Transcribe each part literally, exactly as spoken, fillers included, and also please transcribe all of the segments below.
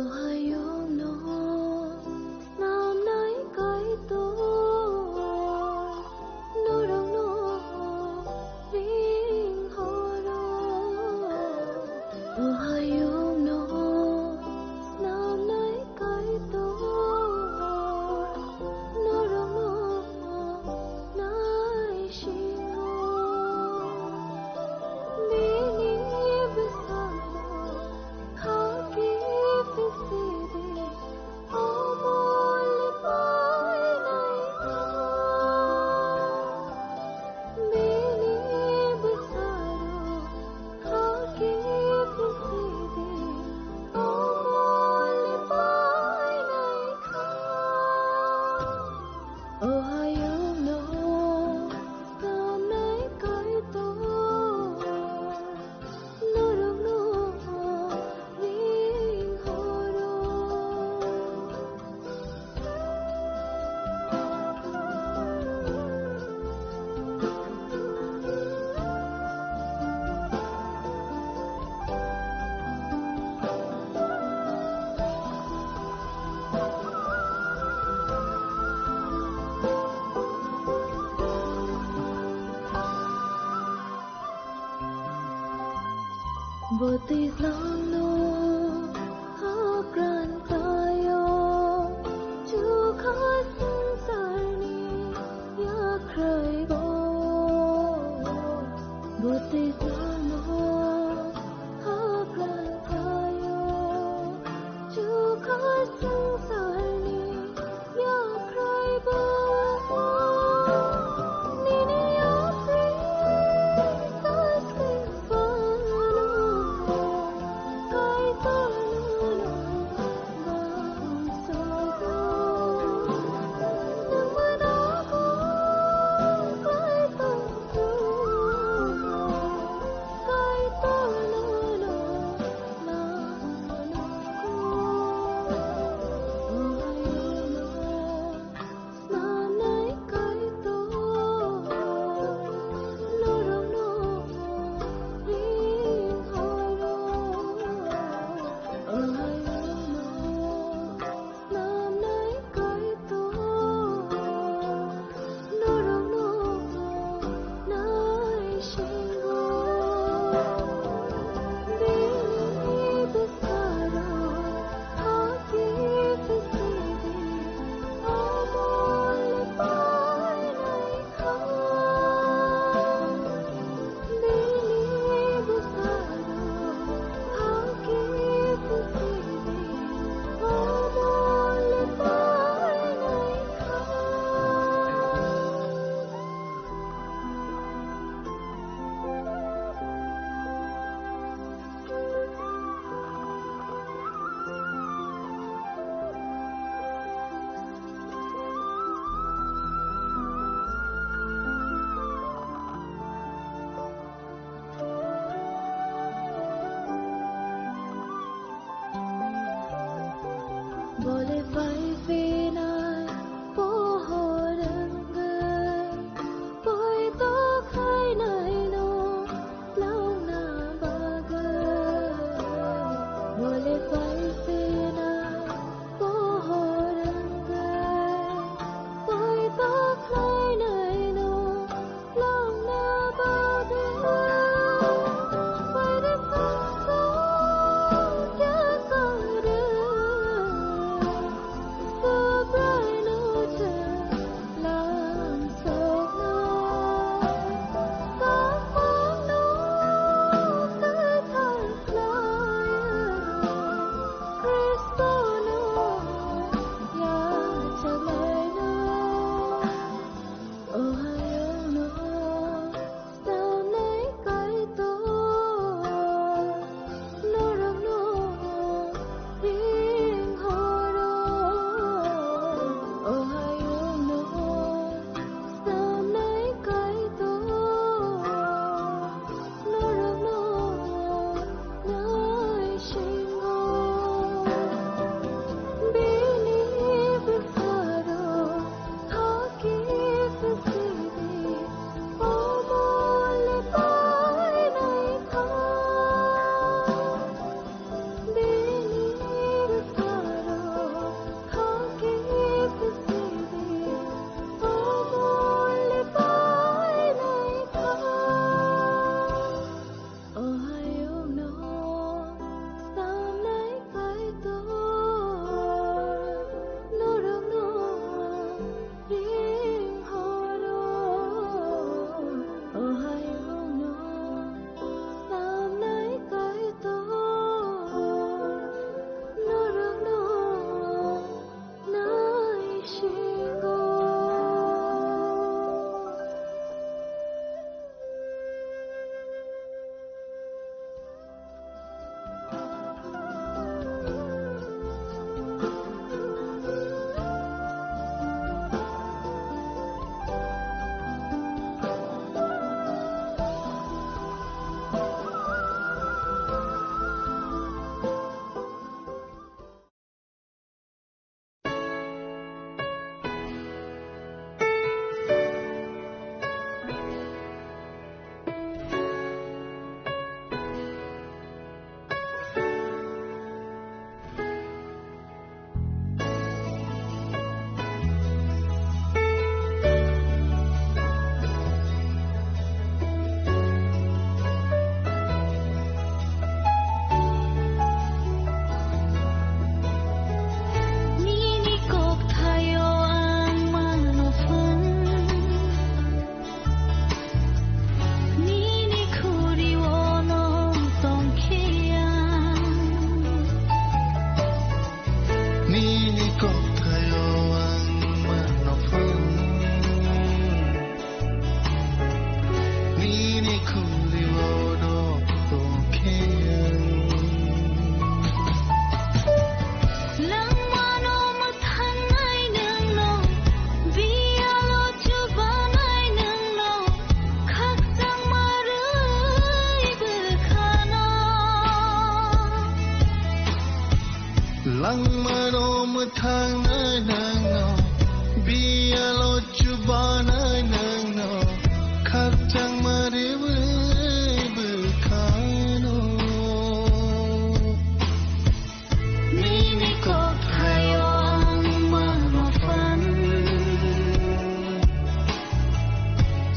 Hayungno snamnai Kaitor, norokno ring horo. O hayungno snamnai Kaitor, norokno naisingo. Bini bwskango khaki phisidi omol painai kha. Bini bwskango khaki phisidi omol painai kha. O hayungno snamnai Kaitor, norokno ring horo. Bo twijlangno hakran taio, chukha swngcharni yakraibo. Bo twijlangno hakran taio, chukha swngcharni yakraibo. Nini yapri saskang pano, Kaitor nono bangsogo. Nang mano ko Kaitor nono.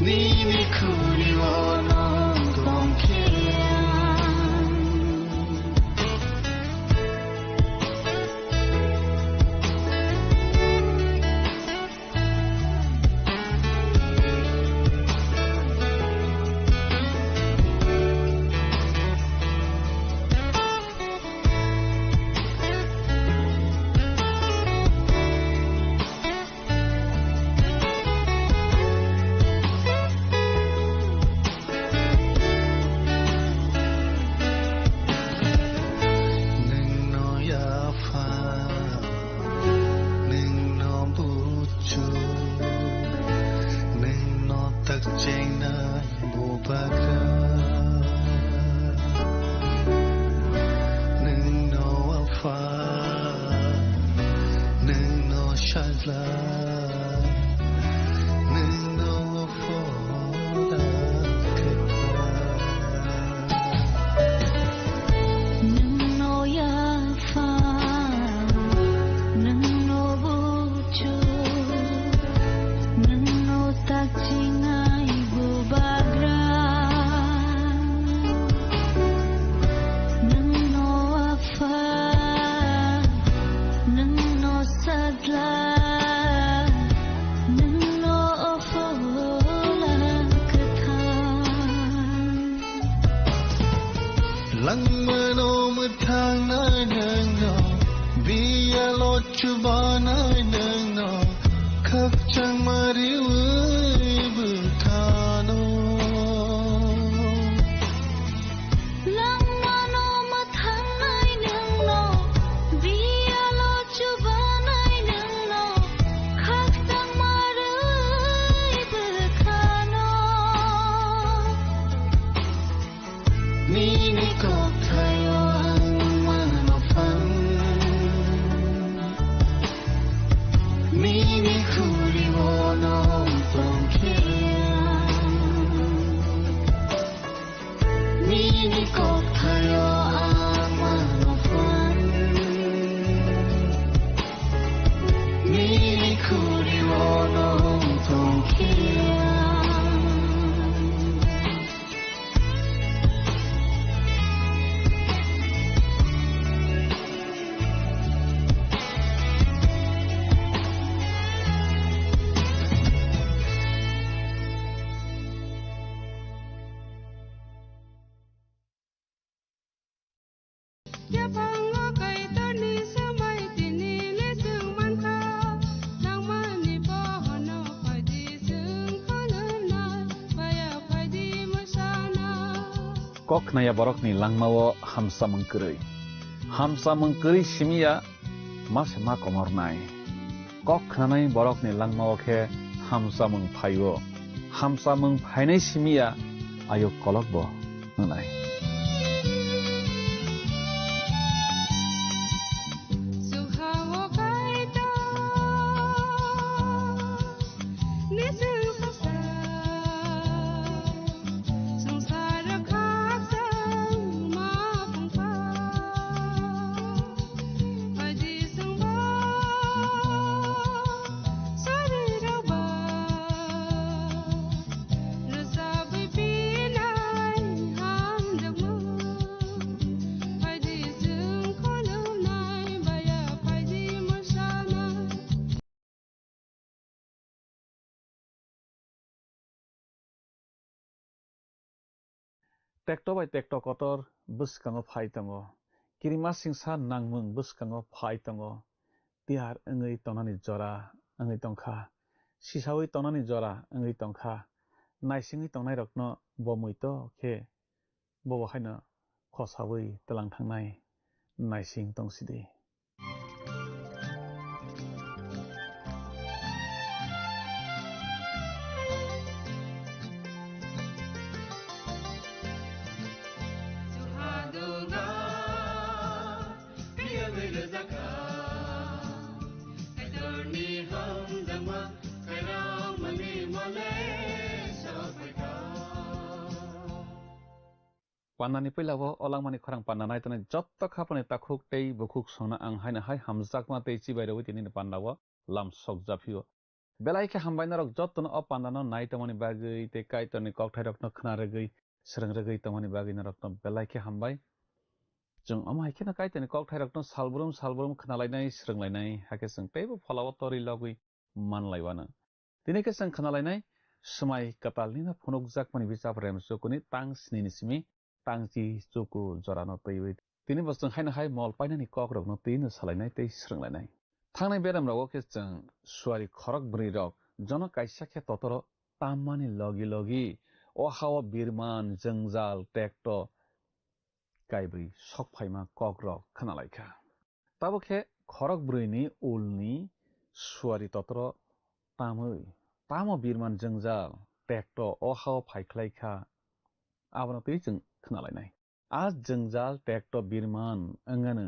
Nini khuri ono tongkhe ang. Nwngno yapha, nwngno buchu, nwngno takchengnai bubagra. Nwngno apha, nwngno sajla, nwngno phola kwthar. Nwngno yapha, nwngno buchu, nwngno takchingnai bubagra. Nwngno apha, nwngno sajla, nwngno phola kwthar. Langmano mwthangnai nwngno, biyalo chubanai nwngno, khakchangma riwi bwkhano. Langmano mwthangnai nwngno, biyalo chubanai nwngno, khakchangma riwi bwkhano. Nini kokthaio ang mano phan. Nini khuri ono tongkhe ang. Nini kokthaio ang mano phan. Nini khuri ono tongkhe ang. Yaphango Kaitorni swmai tini le chwng mankha, nangmani bohono phaidi chwng khulumnai, baya phaidi mwsana. Kok khnaya borokni langmao hamsamung kwrwi. Hamsamung kwrwi simiya ma se ma komornai. Kok khnanai borokni langmao khe hamsamung phaio. Hamsamung phainai simiya ayuk kolokbo wngnai. Tekto bai tekto kotor bwskango phai tongo. Kirimasingsa nangmung bwskango phai tongo. Tiyar wngwi tongnani jora wngwi tongkha. Sisaui tongnani jora wngwi tongkha. Naisingwi tongnairokno bo muitu khe bobo haino khosaui twlang thangnai naising tongsidi. Pandani puila o, o langmani khorang panda nai tongnai jotto khapani takhuk tei bukhuk songno ang haino hai hamjakma tei chibai rwui tini ni panda o lam sok japhio. Belai khe hambai norok jotono o pandano nai tongmani bagwi tei Kaitorni kokthairokno khna rwgwi, srwng rwgwi tongmani bagwi norokno belai khe hambai. Chwng omo hai kheno Kaitorni kokthairokno salbrum salbrum khnalainai, srwnglainai, hakhe chwng teibo pholao torwi logwi manlaiwano. Tini khe chwng khnalainai Swmai Kwtalnino phunukjakmani bijap Remchukuni tang snini simi tang chi chuku jorano twiwi. Tini bo chwng haino hai mol painani kokrokno twino salainai tei srwnglainai. Thangnai beramrogo khe chwng suari khorok bwrwirok jono kaisa khe totoro tammani logi logi o hao birman, jwngjal, tekto, kaibrwi sok phaima kokrok khnalaikha. Tabuk khe khorok bwrwini ulni suari totoro tamwi tamo birman jwngjal tekto o hao phaikhlaikha, abono twi chwng khnalainai. A jwngjal tekto birman wngano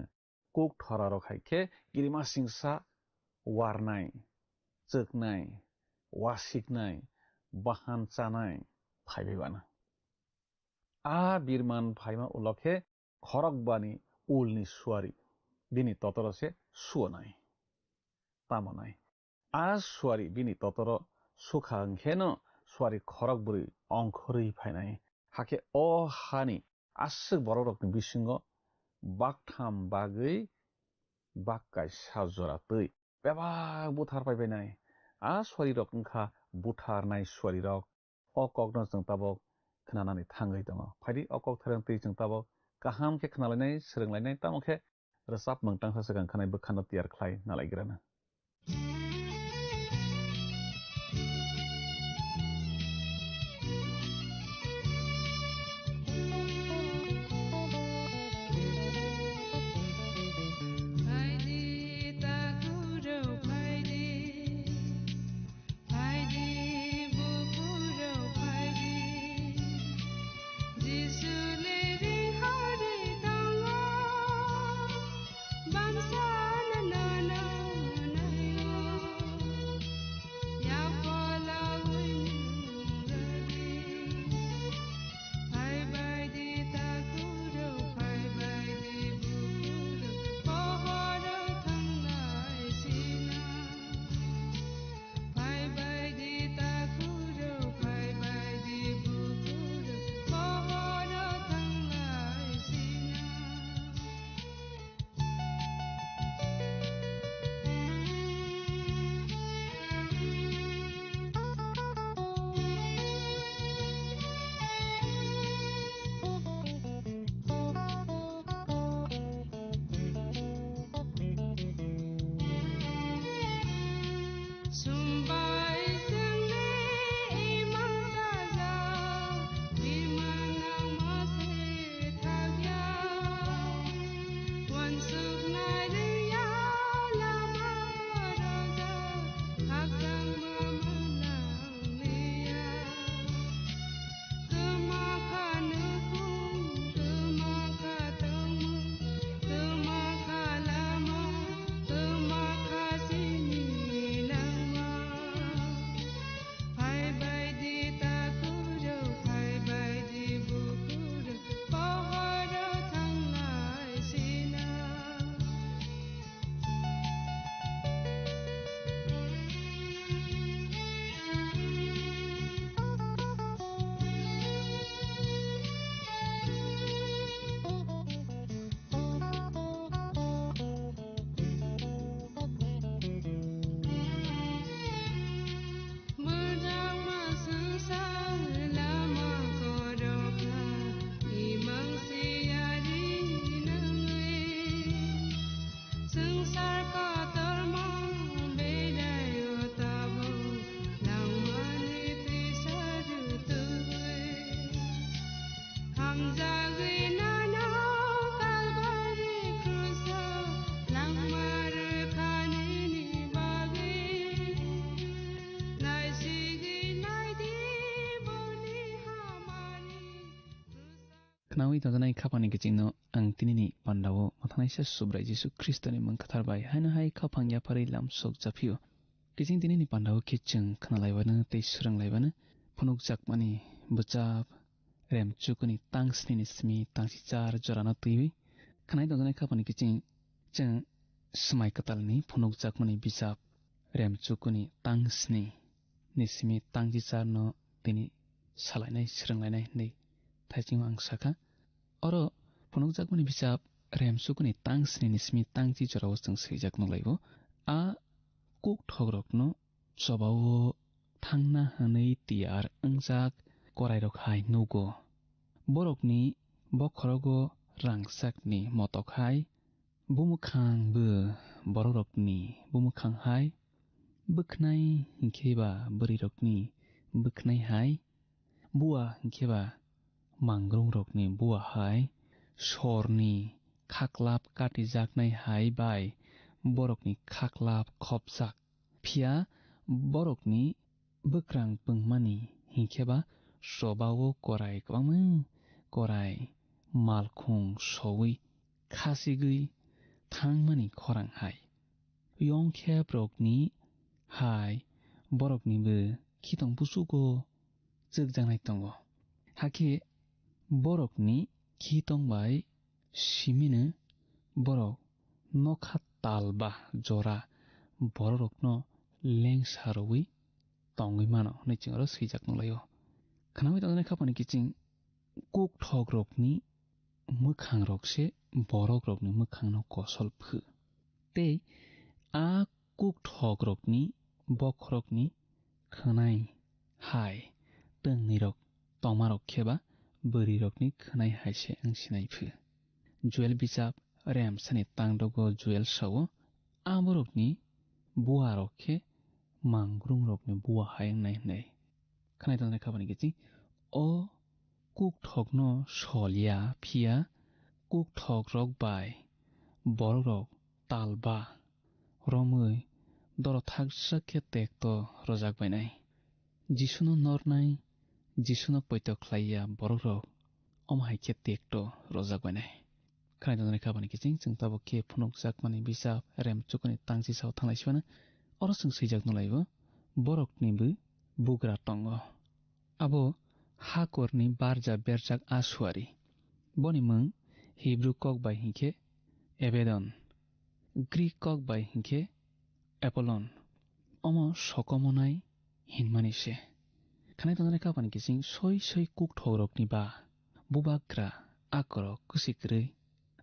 kuk thorarok hai khe kirima singsa warnai, chwknai, wasiknai, bahan chanai phaibai wano. A birman phaima ulo khe khorokbani ulni suari bini totoro se suonai, tamonai. A suari bini totoro sukha hwnkheno suari khorok bwrwi ongkhorwi phainai. Hakhe o hani aswk borokrokni bisingo baktham bagwi bak kaisa jora twi bebak buthar paibainai. A suarirok wngkha butharnai suarirok. O kokno chwng tabuk khnanani thangwi tongo. Phaidi o kok tharwng twi chwng tabuk kaham khe khnalainai, srwnglainai, tamo khe rwchap mwng tangsa swkang khanai bwkhano tiyar khlai nalaigrana. Khnaui tongjaknai khapangni kichingno ang tinini pandao mathanaisa Subrai Jisu Khristoni mung kwthar bai haino hai khapang yapharwi lamsok japhio. Kiching tinini pandao khe chwng khnalaibano tei swrwnglaibano phunukjakmani bwchap Remchukuni tang snini simi tangsi char jorano twiwi khnai tongjaknai khapangni kiching chwng Swmai Kwtalni phunukjakmani bijap Remchukuni tang sni ni simi tang chichar no tini salainai, srwnglainai hwnwi thaiching ang sakha. Oro phunukjakmani bijap Remchukuni tang sni ni simi tang chi jorao chwng swijak nukhlaibo. A kuk thokrokno chobao thangna hwnwi tiyar wngjak korairok hai nugo. Borokni bokhorogo rangchakni motok hai bumwkhang bo borokrokni bumwkhang hai, bwkhnai hinkhe ba bwrwirokni bwkhnai hai, bua hinkhe ba mangrungrokni bua hai, sorni khaklap katijaknai hai bai borokni khaklap khopjak. Phiya borokni bwkrang pungmani hinkhe ba chobao korai kwbangma korai malkhung soui khasigwi thangmani khorang hai. Yongkheprokni hai boroknibo khitong busugo chwkjaknai tongo. Hakhe borokni khitong bai simino borok nokha tal ba jora borokrokno lengsa rwui tongwi mano hwnwi chwng oro swijak nukhlaio. Khnaui tongnai khapani kiching kuk thokrokni mwkhangrok se borokrokni mwkhangno kosol phu. Tei a kuk thokrokni bokhorokni khwnai hai twngnirok tongmarok khe ba bwrwirokni khwnai hai se wng sinai phu. Joel bijap remsani tangdogo Joel sao, a borokni buarok khe mangrungrokni bua hai wngnai hwnwi. Khwnai tongnai khapani kiching o kuk thokno sol ya, phiya kuk thokrok bai borokrok tal ba romwi dorothaksa khe tekto rwjak bainai. Jisuno nornai, Jisuno poito khlai ya borokrok omo hai khe tekto rwjak bainai. Khwnai tongnai khapani kiching chwng tabuk khe phunukjakmani bijap Remchukuni tang chisao thanglai sibana. Oro chwng swijak nukhlaibo, boroknibo bugra tongo. Abo hakorni barja berjak a suari. Boni mwng Hibru kok bai hinkhe Ebedon, Grik kok bai hinkhe Apollon. Omo sokomonai hinmani se. Khwnai tongnai khapani kiching soi soi kuk thokrokni ba bubagra akorok kwswi kwrwi.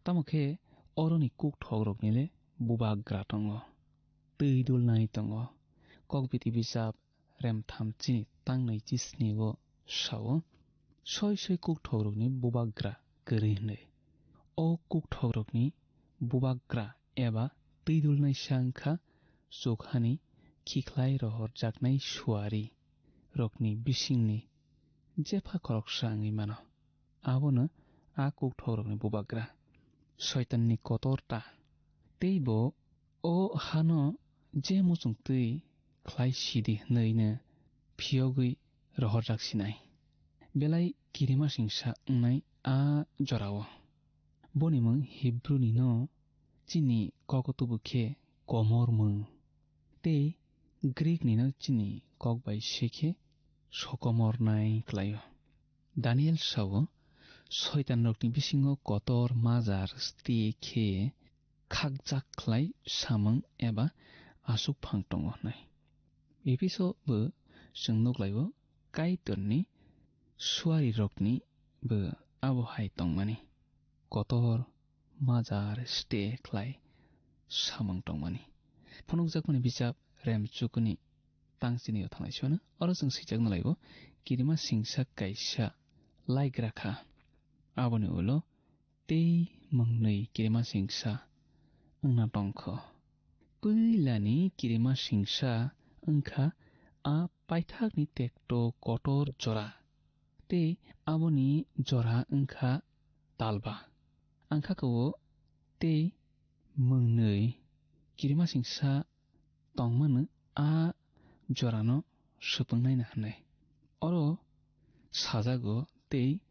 Tamo khe oroni kuk thokrokni le bubagra tongo, twi dulnai tongo. Kokbiti bijap remtham chini tangnai chisni o sao, soi soi kuk thokrokni bubagra kwrwi hwnwi. O kuk thokrokni bubagra eba twi dulnaisa wngkha chukhani khikhlai rohorjaknai suari rokni bisingni jepha khoroksa wngwi mano. Abono a kuk thokrokni bubagra, Soitanni kotor ta. Tei bo o hano je muchung twi khlai sidi hwnwi no phiyogwi rohorjak sinai. Belai kirimasingsa wngnai a jorao. Boni mwng Hibruni no chini kogo tubu khe komor mwng, tei Grik ni no chini kok bai se khe sokomornai klaio. Daniel sao, Soitan rokni bisingo kotor majar sti khe khakjak khlai samung eba aswk phang tongo hwnwi. Epheso bo chwng nuklaio, Kaitorni suarirokni bo abo hai tongmani, kotor majar ste khlai samung tongmani. Phunukjakmani bijap Remchukuni tang chini o thanglai sibano, oro chwng swijak nalaibo, kirima singsa kaisa laigra kha. Aboni ulo tei mwngnwi kirimasingsa wngna tongkho. Puilani kirimasingsa wngkha a paithakni tekto kotor jora, tei aboni jora wngkha talba. Ang kha-o tei mwngnwi kirimasingsa tongmano a jorano swpwngnaina hwnwi. Oro sajago tei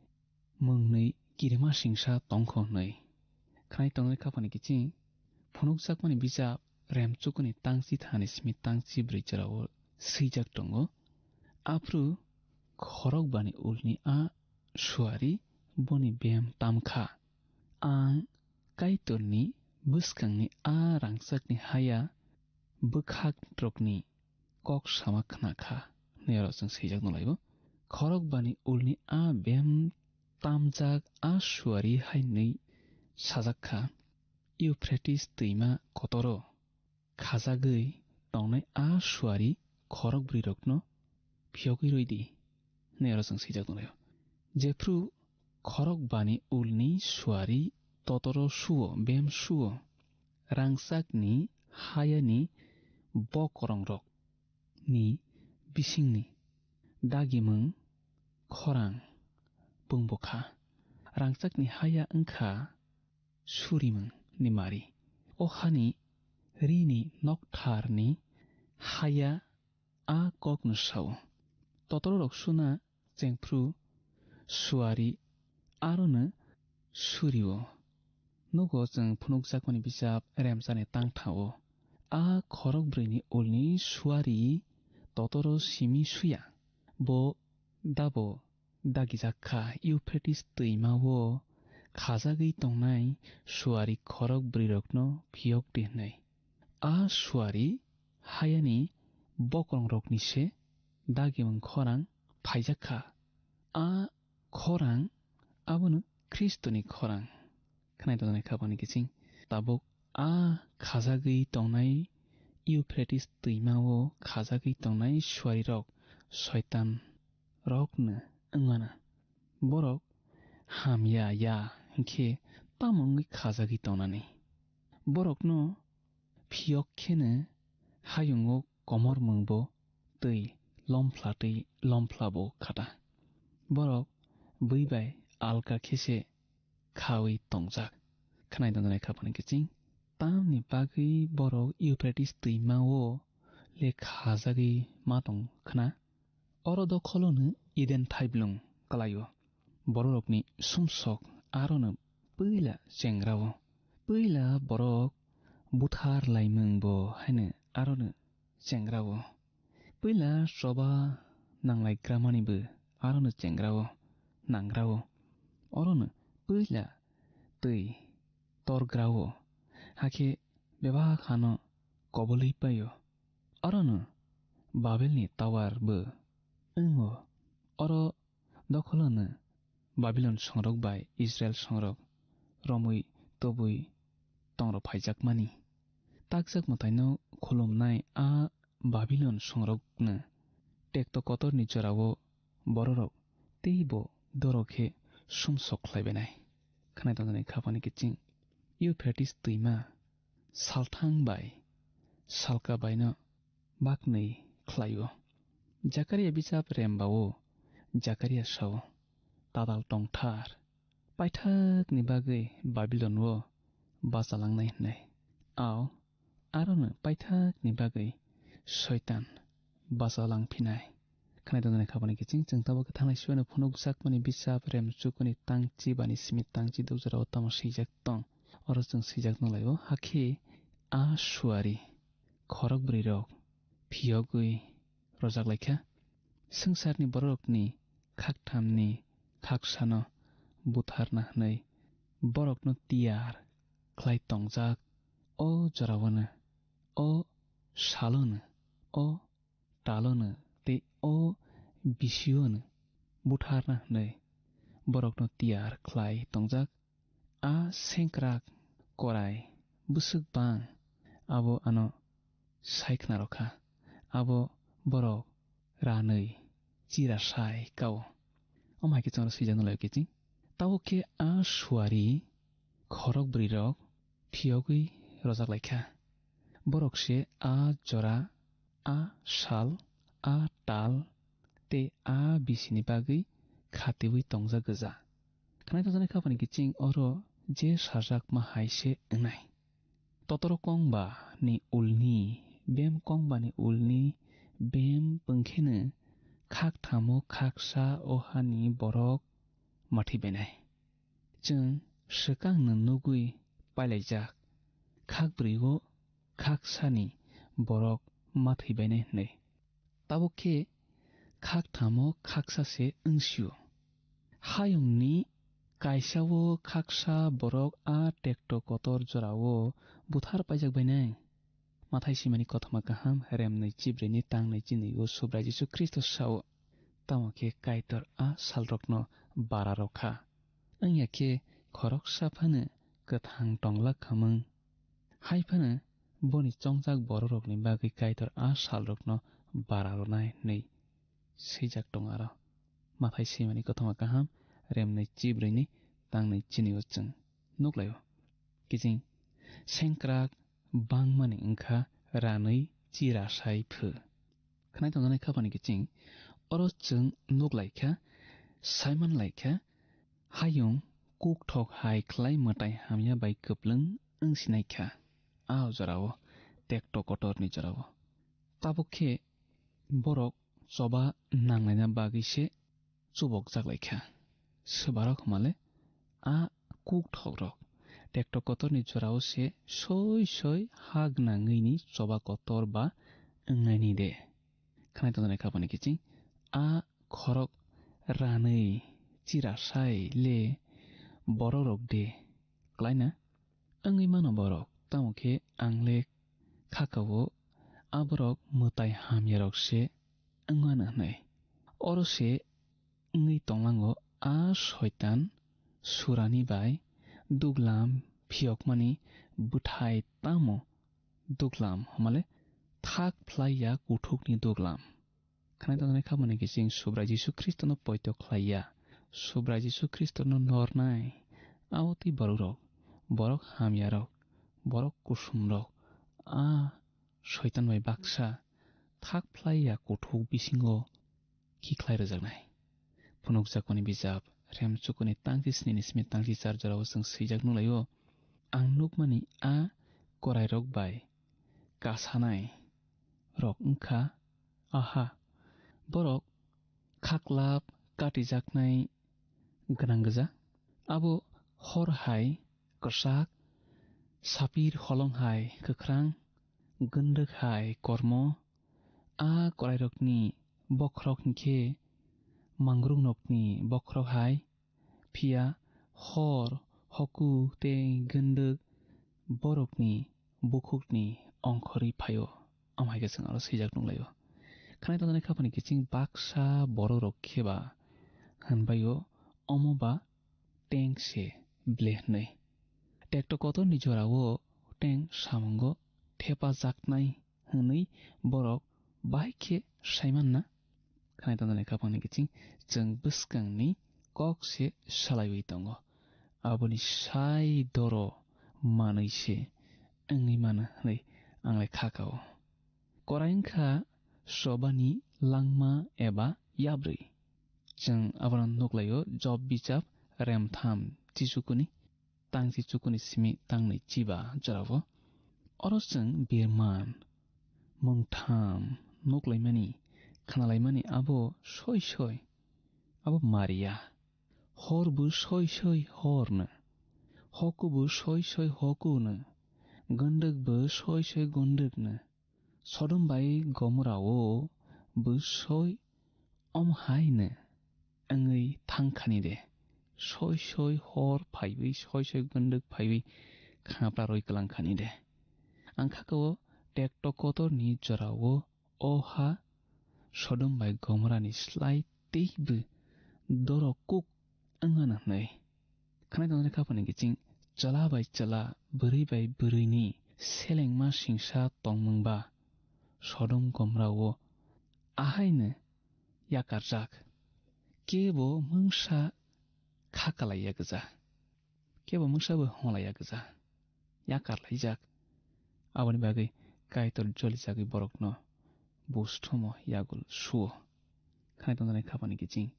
mwngnwi kirimasingsa tongkho hwnwi. Khwnai tongnai khaphani kiching phunukjakmani bijap Remchukuni tang chithani simi tang chibrwi jorao swijak tongo. Aphuru khorokbani ulni a suari boni bem tamkha. Ang Kaitorni bwskangni a rangchakni haya bwkhakrokni kok sama khna kha, hwnwi oro chwng swijak nukhlaio. Khorokbani ulni a bem tamjak a suari hai hwnwi sajak kha, Euphrates twima kotoro khajagwi tongnai a suari khorokbrwirokno phiyogwi rwidi, hwnwi oro chwng swijak tonglaio. Jephru khorokbani ulni suari totoro suo, bem suo, rangchakni hayani bokrongrokni bisingni dagimung khorang pung bwkha. Rangchakni haya wngkha surimung ni mari. O hani rini noktharni haya a kokno sao. Totororok suna chengphru suari arono surio. Nugo chwng phunukjakmani bijap remsani tangthao. A khorokbrwini ulni suari totoro simi suya. Bo dabo dagijak kha, Euphrates twima-o khajagwi tongnai suari khorok bwrwirokno phiyok di hwnwi. A suari hayani bokrongrokni se dagimung khorang phaijak kha. A khorang abono Khristoni khorang. Khnai tongnai khapani kiching. Tabuk a khajagwi tongnai Euphrates twima-o khajagwi tongnai suarirok Soitan rokno wngmano. Borok hamya ya hinkhe tamo wngwi khajagwi tongnani? Borokno phiyok kheno hayungo komormungbo twi lomphlai twi lomphla bo khata. Borok bui bai alka khe se khaui tongjak. Khnai tongnai khapani kiching. Tamni bagwi borok Euphrates twima-o le khajagwi ma tong khna. Oro dokholono Eden thaiblung kwlaio. Bororokni sumsok arono puila chengrao. Puila borok buthar laimung bo haino arono chengrao. Puila choba nanglaigramani bo arono chengrao, nangrao. Orono puila twi torgrao, hakhe bebak hano kobolwi paio. Orono Babelni tower bo wngo. Oro dokholono Babilon songrok bai Israel songrok romwi tobwi tongrok phaijakmani. Takjak mwtaino khulumnai a Babilon songrokno tekto kotorni jorao bororok teibo doro khe sumsok khlaibainai. Khnai tongnani khapani kiching. Euphrates twima salthang bai salka baino baknwi khlaio. Jakaria bijap rembao Jakaria sao, tadal tongthar, paithakni bagwi Babilon-o bachalangnai hwnwi. Ao, arono paithakni bagwi Soitan bachalang phinai. Khnai tongnai khapani kiching chwng tabuk thangnai suino phunukjakmani bijap remchukuni tangchi bani simi tangchi dukjorao tamo swijak tong. Oro chwng swijak nunglaio, hakhe a suari khorok bwrwirok phiyogwi rojak laikha. Swngcharni bororokni khakthamni khaksano butharna hwnwi borokno tiyar khlai tongjak. O joraono, o salono, o talono tei o bisiono butharna hwnwi borokno tiyar khlai tongjak. A sengkrak korai bwswk bang abo ano sai khna rw kha, abo borok ranwi chira sai kao. Omo hai khe chwngno swijak nw lai kiching. Tabuk khe a suari khorok bwrwirok phiyogwi rojak lai kha. Borok se a jora, a sal, a tal tei a bisini bagwi khatiui tongjak gwja. Khnai tongjaknai khapani kiching oro je sajakma hai se wngnai. Totoro kongba ni ulni, bem kongba ni ulni bem pungkheno khakthamo khaksa o hani borok mathi bainai. Chwng swkangno nugwi pailaijak, khakbrwi-o khaksani borok ma thwi bainai hwnwi. Tabuk khe khakthamo khaksa se wng sio. Hayungni kaisa-o khaksa borok a tekto kotor jora-o buthar paijak bainai. Mathai simani kothoma kaham, remnwi chibrwini tangnwi chinwi o Subrai Jisu Khristo sao, tamo khe Kaitor a salrokno bara rw kha. Wngya khe khoroksa phano kwthang tongla khamung. Hai phano boni chongjak bororokni bagwi Kaitor a salrokno bara rwnai hwnwi swijak tongo aro. Mathai swimani kothoma kaham, remnwi chibrwini tangnwi chinio chwng nuklaio. Kiching sengkrak bangmani wngkha ranwi chirasai phu. Khnai tongjanai khapani kiching oro chwng nuklaikha, saimanlaikha, hayung kukthok hai khlai mwtai hamya bai kwplwng wngsinaikha. A jorao tekto kotorni jorao. Tabuk khe borok choba nanglaina bagwi se chubokjak lai kha. Swbarok hwnmale a kukthok rok tekto kotorni jorao se soi soi ha gwnangwini choba kotor ba wngnaini de. Khnai tongjanai khapani kiching a khorok ranwi chirasai le bororok de klaina wngwi mano borok, tamo khe ang le khakao aborok mwtai hamyarok se wngmano hwnwi. Oro se wngwi tonglango a soitan surani bai duglam phiyokmani bwthai tamo duglam hwnmale thak phlai ya kuthukni duglam. Khnai tongjanai khapani kiching Subrai Jisu Khristono poito khlai ya. Subrai Jisu Khristono nornai. Abo twi bororok, borok hamyarok, borok kusumrok, a soitan bai baksa thak phlai ya kuthuk bisingo khikhlai rwjaknai. Phunukjakmani bijap, Remchukuni tangchi sni ni simi tangchi char jorao chwng swijak nukhlaio. Ang nukmani a korairok bai kasanai rok wngkha, aha, borok khaklap katijaknai gwnang gwja. Abo hor hai kwchak, sapir holong hai kwkhrang, gwndwk hai kormo. A korairokni bokhorok hinkhe mangrung nokni bokhorok hai, phiya hor, hoku tei gwndwk borokni bukhukni ongkhorwi phaio. Omo hai khe chwng aro swijak nukhlaio. Khnai tongjanai khapani kiching baksa bororok khe ba hwnbaio, omo ba teng se ble hwnwi. Tekto kotorni jorao teng samungo thepajaknai hwnwi borok bahai khe saimanna. Khnai tongjanai khapangni kiching chwng bwskangni kok se salaiwi tongo. Aboni sai doro manwi se wngwi mano hwnwi ang le khakao. Korai wngkha chobani langma eba yabrwi. Chwng abono nuklaio Job bichap remtham chichukuni tangchi chukuni simi tangnwi chiba jorao. Oro chwng birman mungtham nuklaimani, khnalaimani abo soi soi abo mariya. Hor bo soi soi horno, hoku bo soi soi hokuno, gondok bo soi soi gondokno. Sodom bai Gomorao bo soi om haino wngwi thangkhani de. Soi soi hor phaiwi, soi soi gondok phaiwi khapra roi kwlangkhani de. Ang khakao tekto kotorni jorao o ha Sodom bai Gomorani slai teibo dorok kuk wngmano hwnwi. Khnai tongjaknai khapani kiching chwla bai chwla, bwrwi bai bwrwini selengma singsa tongmung ba Sodom Gomorao ahaino yakarjak. Kebo mungsa kha kalaiya gwja, kebo mungsa bo hwnlaiya gwja, yakarlaijak. Aboni bagwi Kaitor jolijagwi borokno busthumo yagul suo. Khnai tongjaknai khapani kiching.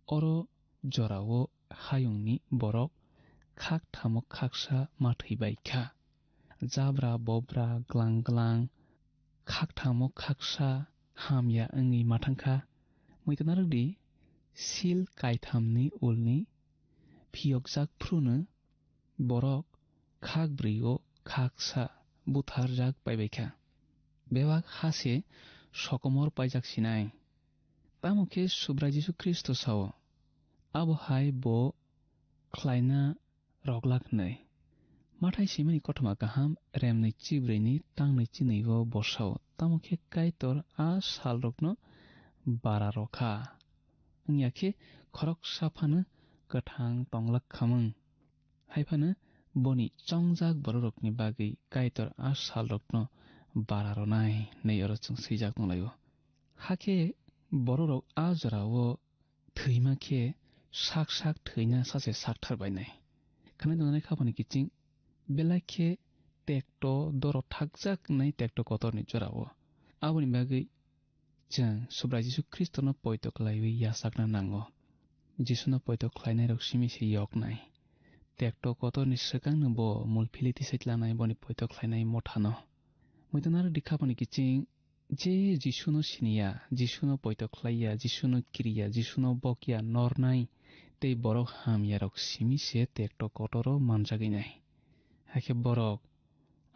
Oro jorao hayungni borok khakthamo khaksa ma thwi bai kha. Jabra bobra glang glang khakthamo khaksa hamya wngwi ma thang kha. Muitu narwk di, sil kaithamni ulni phiyokjak phruno borok khak brwi-o khaksa butharjak paibaikha. Bebak ha se sokomor paijak sinai. Tamo khe Subrai Jisu Khristo sao, abo hai bo khlaina rwglak hwnwi. Mathai swimani kothoma kaham, remnwi chibrwini tangnwi chinwi o bosao, tamo khe Kaitor a salrokno bara rw kha. Wngya khe khoroksa phano kwthang tonglak khamung. Hai phano boni chongjak bororokni bagwi Kaitor a salrokno bara rwnai hwnwi oro chwng swijak nung lai-o. Hakhe bororok a jorao thwima khe sak sak thwina sache sakthar bainai. Khwnai tongnai kha phano kiching belai khe tekto doro thakjak wngnai tekto kotorni jorao. Aboni bagwi chwng Subrai Jisu Khristono poito khlaiwi yachakna nango. Jisuno poito khlainairok simi se yoknai. Tekto kotorni swkangno bo mul philwi tisai tlanai boni poito khlainai mothano. Muitonaro dikha phano kiching je Jisuno siniya, Jisuno poito khlaiya, Jisuno kiriya, Jisuno bokya nornai tei borok hamyarok simi se tekto kotoro manjagwi nai. Hakhe borok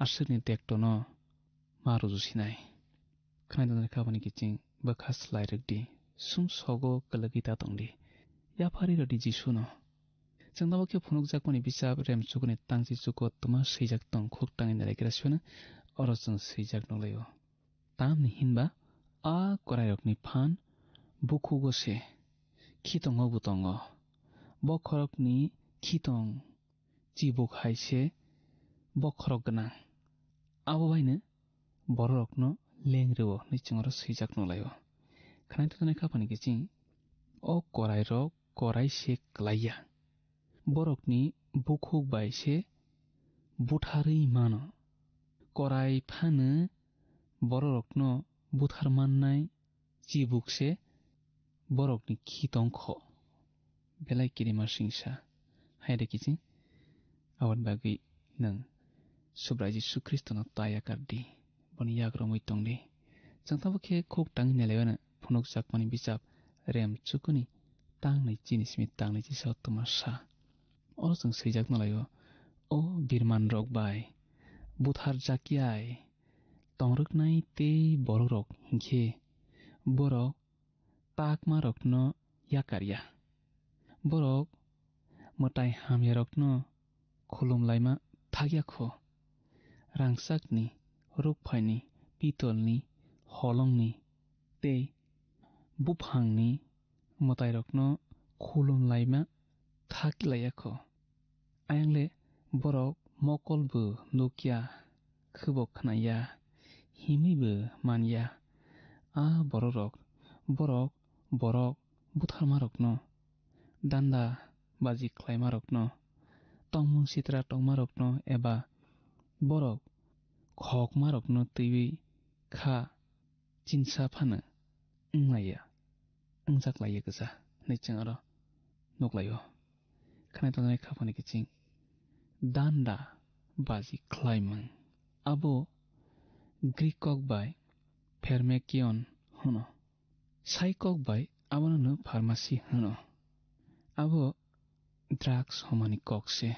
aswkni tektono ma rujusinai. Khwnai tongnai kha phano kiching bwkha slai rwk di, sum sogo kwlwgwi ta tong di. Yapharwi rw di Jisuno. Chwng tamo khe phunukjakmani bisap Remchukuni tangchi chuko twma swijak tong khuk tangwi nailaikhe swiphano oro chwng swijak nukhlaio. Tamni hinba a korairokni phan bukhugo se khitongo bo tongo. Bokhorokni khitong chibuk hai se bokhorok gwnang. Abo baino bororokno leng rwo hwnwi chwng oro swijak nukhlaio. Khwnai tongnai kha phano kiching o korairok korai se klaiya. Borokni bukhuk bai se butharwi mano. Korai phano bororokno buthar mannai chibuk se borokni khitong kho. Belai kirima singsa. Hai de kiching aboni bagwi nwng Subrai Jisu Khristono ta yakar di, boni yak romwi tong di. Chwng tamo khe khuk tangwi nailaibano phunukjakmani bisap Remchukuni tangnwi chini simi tangnwi chisa o twma sa. Oro chwng swijak nalaio, o birmanrok bai butharjakyai tongrwknai tei bororok hinkhe borok takmarokno yakarya. Borok mwtai hamyarokno khulumlaima thakya kho. Rangchakni, rukphaini, pitolni, holongni tei buphangni mwtairokno khulumlaima thaklaiya kho. Ayang le borok mokol bo nukya, khwbo khnaya, himwi bo manya. A bororok, borok, borok butharmarokno, danda baji khlaimarokno, tongmung sitra tongmarokno eba borok khokmarokno twiwi kha chinsa phano wnglaiya, wngjak laiya kwsa hwnwi chwng oro nuklaio. Khwnai tongnai kha phano kiching danda baji khlaimung. Abo Greek kok bai pharmakion hwno. Sai kok bai abono no pharmacy hwno. Abo drugs homani kok se.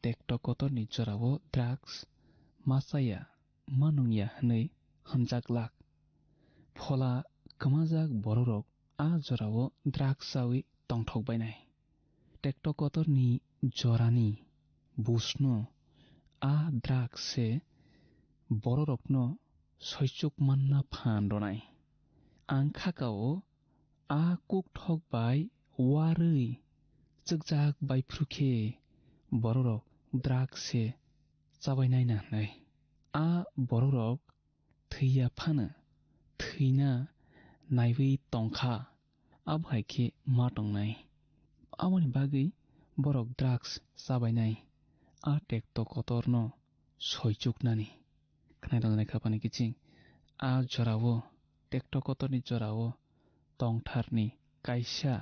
Tekto kotorni jorao drugs ma chaya, ma nungya hwnwi hwnjak lak. Phola kwmajak bororok a jorao drugs chawi tongthok bainai. Tekto kotorni jorani busno a drugs se bororokno soichuk manna phan rwnai. Ang khakao a kukthok bai warwi chwkjak bai phru khe bororok drugs se chabainai na hwnwi. A bororok thwiya phano thwina naiwi tongkha, abo hai khe ma tongnai. Aboni bagwi borok drugs chabainai, a tekto kotorno soichuknani. Khwnai tongnai kha phano kiching a jorao, tekto kotorni jorao tongtharni kaisa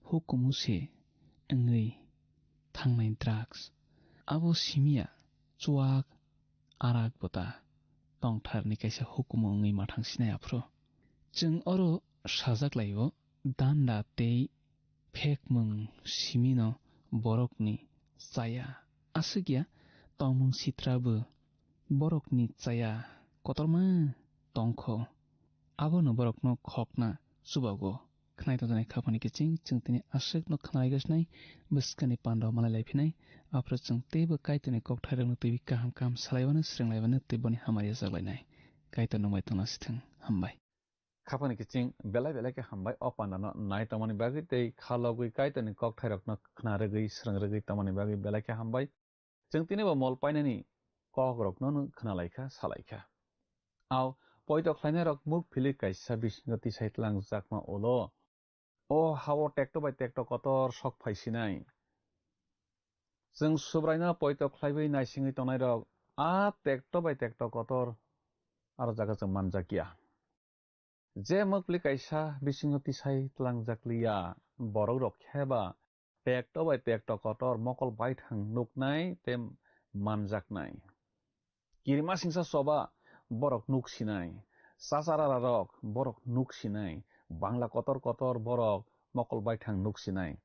hukumu se wngwi thangnai drugs. Abo simiya chuak arak bota tongtharni kaisa hukumu wngwi mathang sinai aphuru. Chwng oro sajak laio, danda tei phekmung simino borokni chaya. Aswkya tongmung sitra bo borokni chaya kotorma tongkho. Abono borokno khokna chubago. Khnai tongjaknai khapangni kiching, chwng tini aswkno khnalaigasnai, bwskangni panda malai laiphinai, aphuru chwng teibo Kaitorni kokthairokno twiwi kaham kaham salaiwano, srwnglaibano tei boni hamari yachaklainai. Kaitor nwng bai tongna sithwng. Hambai. Khapangni kiching belai belai khe hambai o pandano nai tongmani bagwi tei kha logwi Kaitorni kokthairokno khna rwgwi, srwng rwgwi tongmani bagwi belai khe hambai. Chwng tini bo mol painani kokrokno no khna laikha, sa laikha. Ao poito khlainairok muk philwi kaisa bisingo tisai tlangjakma ulo. O hao tekto bai tekto kotor sok phai sinai. Chwng Subraino poito khlaiwi naisingwi tongnairok a tekto bai tekto kotor aro jaga chwng manjakya. Je mukpli kaisa bisingo tisai tlangjakliya, borok rok khe ba tekto bai tekto kotor mokol baithang nuknai tei manjaknai. Kirima singsa choba borok nuk sinai, chacharara rok borok nuk sinai, bangla kotor kotor borok mokol baithang nuk sinai.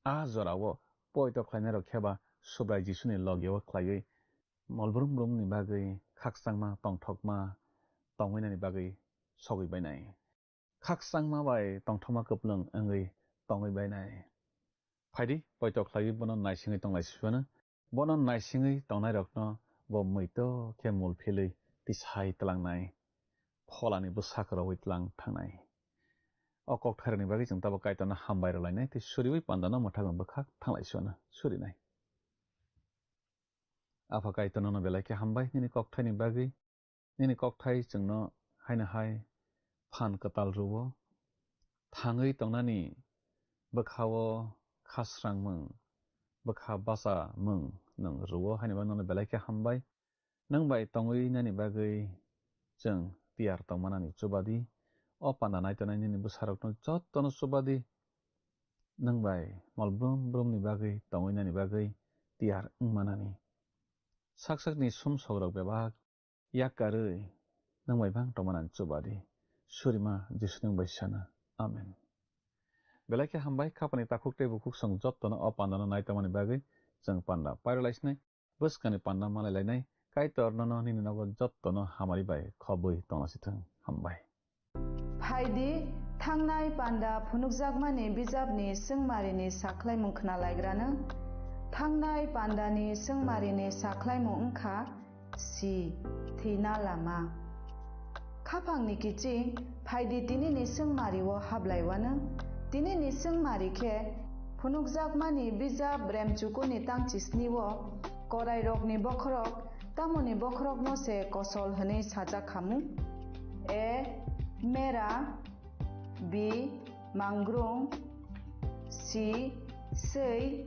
A jorao poito khlainairok khe ba Subrai Jisuni logio khlaiwi molbrum brumni bagwi khakchangma tongthokma tongwinani bagwi sogwi bainai. Khakchangma bai tongthokma kwplwng wngwi tongwi bainai. Phaidi, poito khlaiwi bono naisingwi tonglai sibano. Bono naisingwi tongnairokno bo muitok khe mul philwi tisai tlangnai, pholani bwsak rowi tlang thangnai. O kokthairokni bagwi chwng tabuk Kaitorno hambai rwlainai tei suriwi pandano mwthangwi bwkhak thanglai sibano surinai. Apha Kaitor, nono belai khe hambai nini kokthaini bagwi. Nini kokthai chwngno haino hai phan kwtal rwo. Thangwi tongnani bwkhao khasrangmung, bwkha bachamung nwng rwo, haino nono belai khe hambai. Nwng bai tongwi nani bagwi chwng tiyar tongmanani chubadi. O panda naitonai nini bwsarokno jottono chubadi. Nwng bai mol brum brumni bagwi tongwi nani bagwi tiyar wngmanani. Sak sakni sumsokrok bebak yak karwi nwng bai bang tongmanani chubadi. Surima Jisu nwng bai sana. Amen. Belai khe hambai, khapani takhuk tei bukhuk song jottono o pandano nai tongmani bagwi chwng panda pairwlaisinai. Bwskangni panda malai lainai. Kaitor nono nini nogo jottono hamari bai khobwi tongna sithwng. Hambai. Phaidi, thangnai panda phunukjakmani bijapni swngmarini sakhlaimung khnalaigrano. Thangnai pandani swngmarini sakhlaimung wngkha si, thwina lama. Khaphangni kiching, phaidi tinini swngmario hablaiwano. Tinini swngmari khe phunukjakmani bijap Remchukuni tang chisni-o korairokni bokhorok, tamoni bokhorokno se kosol hwnwi sajak khamu? A, mera, B, mangrung, C, swi,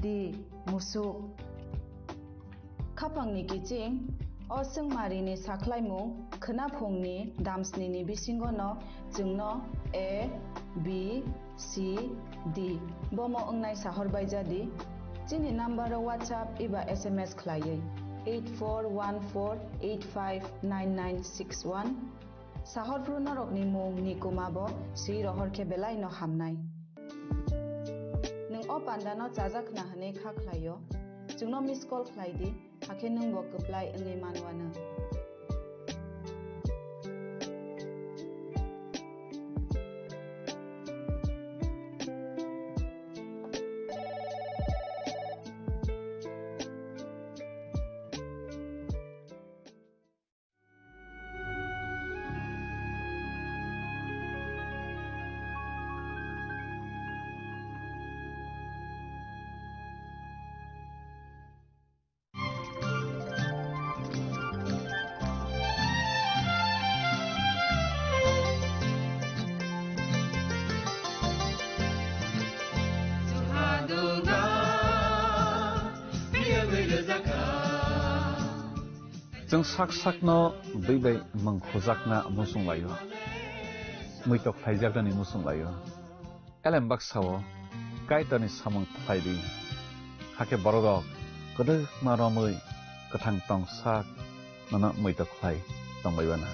D, musuk. Khapangni kiching, o swngmarini sakhlaimung khwnaphungni damsnini bisingono chwngno A, B, C, D bomo wngnai sahor baijadi. Chini number-o WhatsApp eba S M S khlaiwi eight four one four eight five nine nine six one. Sahorphru norokni mung ni kuma bo swi rohor khe belai no hamnai. Nwng o panda no chajak khna hwnwi kha khlaio, chwngno miss call khlai di, hakhe nwng bo kwplai wngwi manwano. Chwng sak sakno bwi bai mung khujakna muchung laio, muitok khlaijaknani muchung laio. Elem baksao Kaitorni samung khlai di, hakhe bororok kwdwkma romwi kwthang tong sak nono muitok khlai tongbai bana.